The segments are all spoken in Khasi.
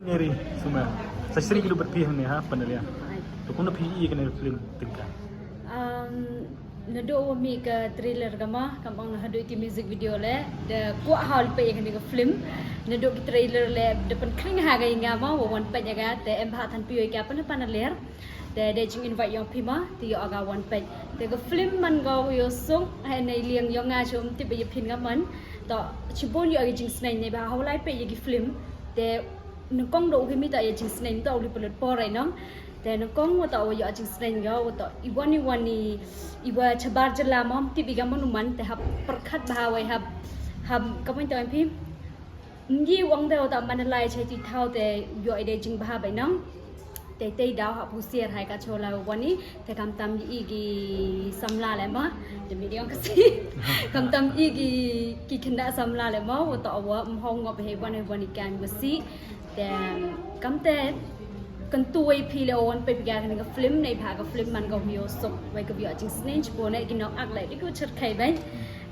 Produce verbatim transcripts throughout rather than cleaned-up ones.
Mary Suma. Sa sri ki lubat phi hangne ha Panalia. To kumno phi ïa kane film tyngka? Um, naduh wa mih ka trailer kama, kam ong na haduh ki music video le, da kwah hal peit ïa kane ka film. Naduh ki trailer le, da pynkhring ha ka ïa nga ma, wa wan peit ïa ka, te em bha than phi ïa ka pan Panalia. Te da jing invite ïong phi ma, te ïoh aga wan peit. Te ka film man ka u ïoh suk, ha nei liang ïong nga chum tip ïa phin nga man. To chibun ïoh ïa jingsneng nei ba hawlai peit ïa ki film. Te nyngkong do u hi mi to ïa jingsneng to u li pelut por ai nong. Te nyngkong wa to u ïoh jingsneng ïoh wa to iwan iwan i iwa chabar jela mom tip ïa ka man u man te hap perkhat ba wai hap hap ka man to em phi. Ngi wang de uta man lai chai ti thau te yo ide jing bha bai nang. Te te daw ha pu sier hai ka chola wani te kam tam yi gi samla le ma. Te mi diong kasi. Kam tam yi gi ki kenda samla le ma uta wa mhong ngop he wani wani kan wasi. Te kam te kan tuwai phi le wan pe biga kan ka film nei bha ka film man ka hio sok wai ka bio jing snen chpo nei ki nok ak lai di ku char kai bai.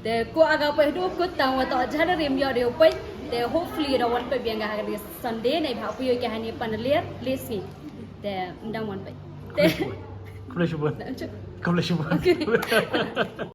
Te ko aga poi hdu kut tang wa to jana rim yo de poi. Te hopefully da wan poi biang ga ha Sunday nei bha poi ka hani pan ler les ni. Te ndang wan poi. Te Khublei shibun. Khublei shibun. Okay.